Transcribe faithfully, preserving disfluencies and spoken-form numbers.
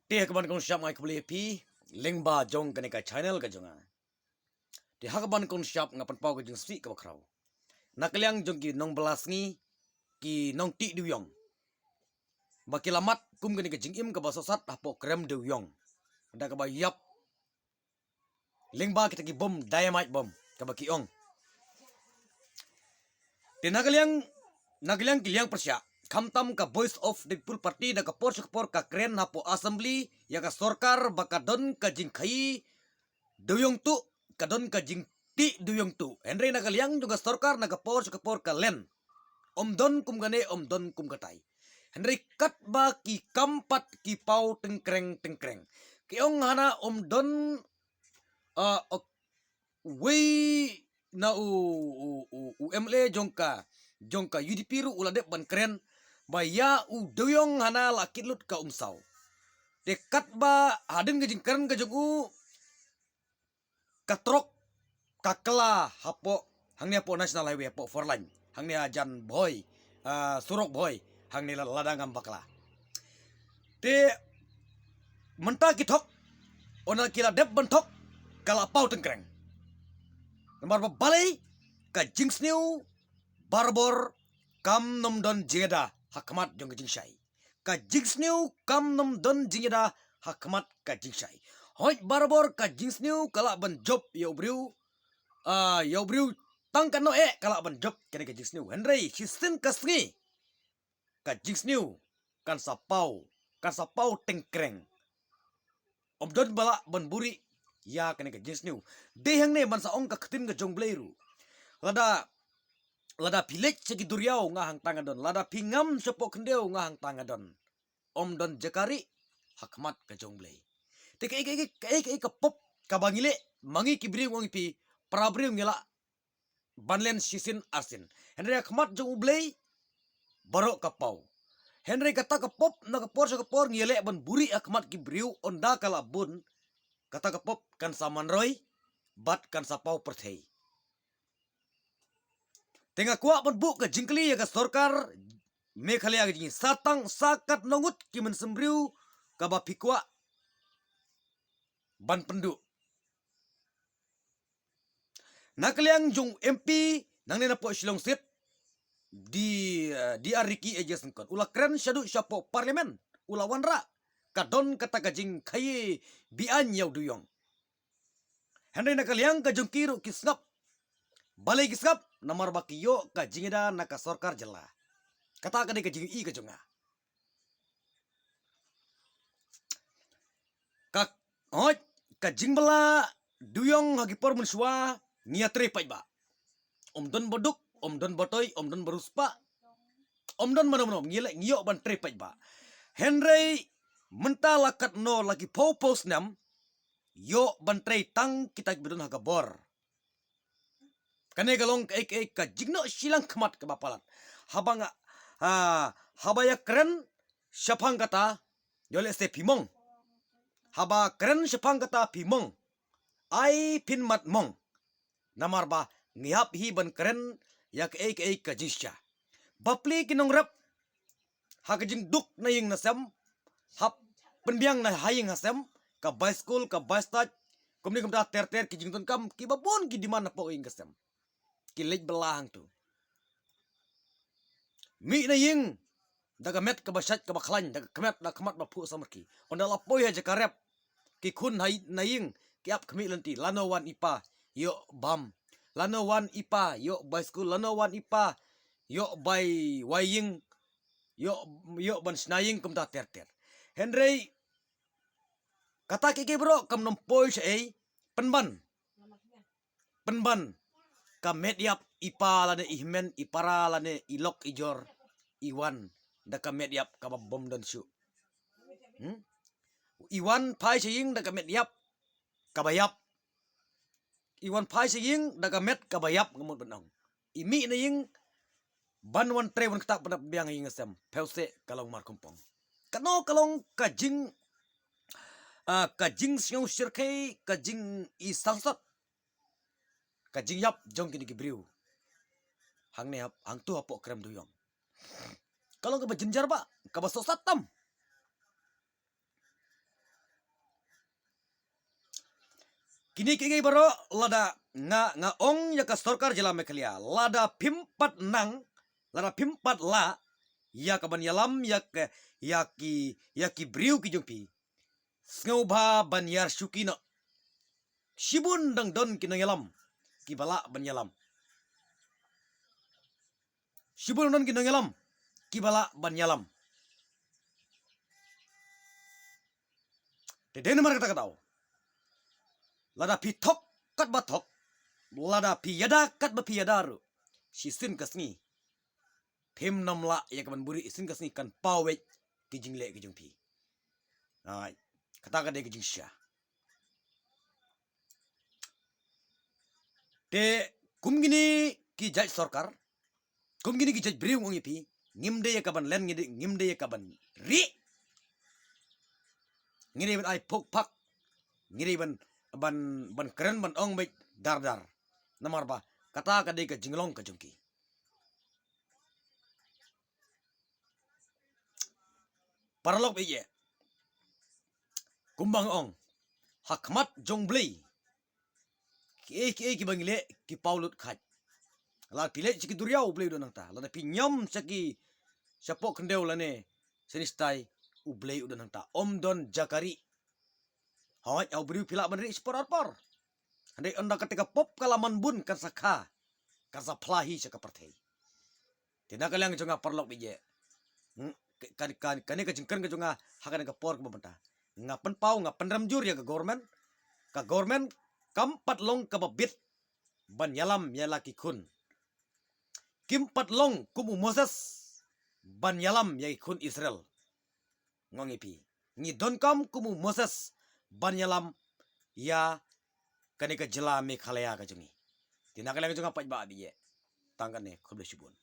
Te ha kaban kong shap nga ai khublei ïa phi lyngba jong kane ka channel ka jong nga. Te ha kaban kong shap nga pynpaw ka jingsngewsih kaba khraw na ka liang jong ki nongbylla sngi, ki nongtih dewiong, ba ki la mad kum kane ka jingim kaba sohsat hapoh krem dewiong da kaba ïap lyngba kita ki bom, dynamite bom, kaba ki ong. Te na ka liang, na ka liang ki liang pyrshah, khamtam ka Voice of the People Party da ka por sha ka por ka kren hapoh Assembly ïa ka sorkar ba ka don ka jingkhaii dewiong tuh, ka don ka jingtih dewiong tuh. Hynrei na ka liang jong ka sorkar na ka por sha ka por ka len, ym don kum kane, ym don kum katai. Hynrei katba ki kam pat ki paw tyngkreng tyngkreng, ki ong hana ym don, ah, ok, uwei na u, u, u, u M L A jong ka, jong ka U D P ruh u la dep ban kren ba ïa u dewiong hana la kit lut ka umsaw. Te katba hadien ka jingkren ka jong u, ka trok ka kylla hapoh, hangne hapoh National Highway, hapoh four lane, hangne hajan Bhoi, ah, surok Bhoi, hangne la, lada ngam bakla. Te mynta ki thok, ynda ki la dep ban thok, ka la paw tyngkreng. Namar ba balei? Ka jingsniew barabor kam nym don jingïada ha khmat jong ka jingshai. Ka jingsniew kam nym don jingïada ha khmat ka jingshai. Hooid, barabor ka jingsniew ka lah ban jop ïa u briew, ah, ïa u briew tang katno eh ka lah ban jop kane ka jingsniew. Hynrei shisien ka sngi ka jingsniew kan sa paw, kan sa paw tyngkreng. Ym don ba lah ban buhrieh ïa kane ka jingsniew. Dei hangne ban sa ong ka ktien ka jong U Blei ruh. Lada, lada phi leit sha ki duriaw, nga hangta nga don. Lada phi ngam shapoh khyndew, nga hangta nga don. Ym don jaka rieh ha khmat ka jong U Blei. Te kaei, kaei, kaei, kaei ka pop kaba ngi leh, ma ngi ki briew, ong ïa phi, para briew ngi lah ban len shisien arsien. Hynrei ha khmat jong U Blei baroh ka paw. Hynrei kata ka pop na ka por sha ka por ngi leh ban buhrieh ha khmat ki briew, ynda ka lah bun, kata ka pop kan sa man roi bad kan sa paw pyrthei. Te nga kwah ban buh ka jingkylli ïa ka sorkar Meghalaya ka jingim, sa tang sa katno ngut ki mynsiem briew kaba phi kwah ban pynduh. Na ka liang jong u M P nangne napoh Shillong State, di, eh, D R Ricky A J Syngkon, u la kren shaduh shapoh Parliament, u la wanrah ka don kata ka jingkhaii be-aiñ ïa u dewiong. Hynrei na ka liang ka jong ki ruh ki sngap. Balei ki sngap? Namar ba ki ïoh ka jingïada na ka sorkar jylla. Kata ka dei ka jingïohi ka jong nga. Ka, hooid, ka jingbylla dewiong ha ki por mynshuwa ngi ïatrei paidbah. Ym don ba duk, ym don ba toi, ym don ba riewspah, ym don mano mano, ngi leh, ngi ïoh ban trei paidbah. Hynrei mynta la katno, la ki phew phew snem, ïoh ban trei tang kita kiba don ha ka bor. Kane ka long kaei kaei ka jingnoh shiliang khmat kaba palat. Haba nga, ha, haba ïakren shaphang kata, ïoh lehse phi mong. Haba kren shaphang kata phi mong. Ai phin mat mong. Namar ba ngi hap hi ban kren ïa kaei kaei ka jingshisha. Bapli ki nongrep ha ka jingduk na ïing na sem, hap pynbiang na ha ïing ha sem, ka bai skul, ka bai stad, kumne kumta ter ter ki jingdonkam kiba bun ki demand hapoh ïing ka sem. Ki leit bylla hangto. Mih na ïing da ka met kaba shait kaba khlaiñ, da ka khmat, da ka khmat ba phuh samrkhie. Ynda la poi ha jaka rep, ki khun ha i-, na ïing ki ap khmih lynti, lano wan i pa ïoh bam, lano wan i pa ïoh bai skul, lano wan i pa ïoh bai wai ïing, ïoh, ïoh ban shna ïing kumta ter ter. Hynrei kata kiei kiei baroh kam nym poi shaei, pynban. Pynban ka met ïap i pa lane i hynmen i para lane i lok i jor, i wan da ka met ïap kaba bym don shuh. Hmm? I wan phai sha ïing da ka met ïap kaba ïap. I wan phai sha ïing da ka met kaba ïap, nga mut ban ong. I mih na ïing ban wan trei wan ktah, ban ïap biang ha ïing ha sem, phew seh ka long markhongpong. Kano ka long ka jing, ah, ka jingsngew shyrkhei, ka jingï sangsot, ka jingïap jong kine ki briew hangne hap, hangto hapoh krem dewïong. Ka long kaba jynjar bha, kaba sohsat tam. Kine kiei kiei baroh lada nga, nga ong ïa ka sorkar jylla Meghalaya, lada phim pat nang, lada phim pat lah ïa ka ban ïalam ïa ka, ïa ki, ïa ki briew ki jong phi, sngewbha ban ïar shuki noh. Shibun dang don ki nongïalam kiba lah ban ïalam. Shibun dang don ki nongïalam kiba lah ban ïalam. Te dei namar kata ka daw, lada phi thok katba thok, lada phi ïada katba phi ïada ruh, shisien ka sngi phim nym lah ïa ka ban buhrieh, shisien ka sngi kan paw beit ki jingleh ki jong phi. Ai, kata ka dei ka jingshisha. Te kum kine ki jait sorkar, kum kine ki jait briew, ong ïa phi, ngim dei ïa ka ban len, ngi dei, ngim dei ïa ka ban rieh. Ngi dei ban ai phuk phak, ngi dei ban, ban, ban kren, ban ong beit dar dar. Namar ba kata ka dei ka jinglong ka jong ki. Paralok baieit, kumba nga ong, ha khmat jong Blei kiei kiei kiba ngi leh ki paw lut khait. Lada phi leit sha ki duriaw, U Blei u don hangta. Lada phi ñiam sha ki, shapoh khyndew lane shane shatai, U Blei u don hangta. Ym don jaka rieh. Hooid, ha u briew phi lah ban rieh shipor arpor. Hynrei ynda kata ka pop ka la man bun, kan sa kha, kan sa phla hi sha ka pyrthei. Te na ka liang jong nga, paralok baieit, hmm, ka, ka, ka, kane ka jingkren ka jong nga ha kane ka por kaba mynta, nga pynpaw, nga pynrem jur ïa ka government. Ka government kam pat long kaba bit ban ïalam ïa la ki khun. Kim pat long kum u Moses ban ïalam ïa ki khun Israel. Nga ong ïa phi, ngi donkam kum u Moses ban ïalam ïa kane ka jylla Meghalaya ka jong ngi. Te na ka liang jong nga, paidbah baieit, tang kane, khublei shibun.